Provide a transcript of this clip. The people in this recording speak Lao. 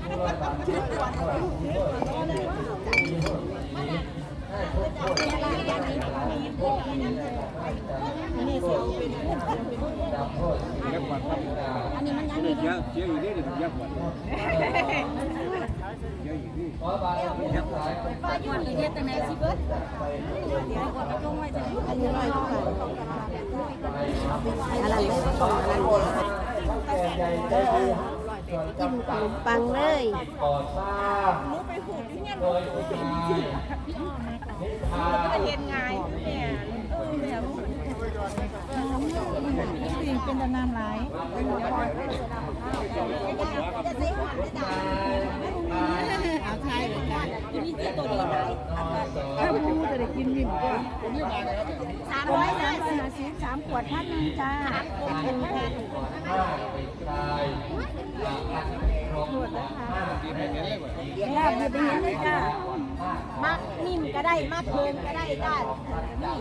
ອັນນີ້ມັນຍັງມີ ເສຍ ເສຍອີກເດ້ ເສຍກວ່າ ອັນນີ້ຮ້ອຍກວ່າ ອັນນັ້ນເລີຍ ເອີ ກິນຂະໜົມປັງເລີຍ ເປັນຕາງາມຫຼາຍ ເອົາຖ່າຍໄວ້ກ່ອນ ມີແຕ່ໂຕນີ້ຫຼາຍ ຖ້າບໍ່ຮູ້ຈະໄດ້ກິນນີ້ກວ່າ ສາມຮ້ອຍຫ້າສິບ ສາມຂວດ ພັນໜຶ່ງ ຈ້າ ຢາກໄດ້ເຫັນເລີຍຈ້າ ມັກນິ້ມກະໄດ້ ມັກເພີນກະໄດ້ຈ້າ ນີ້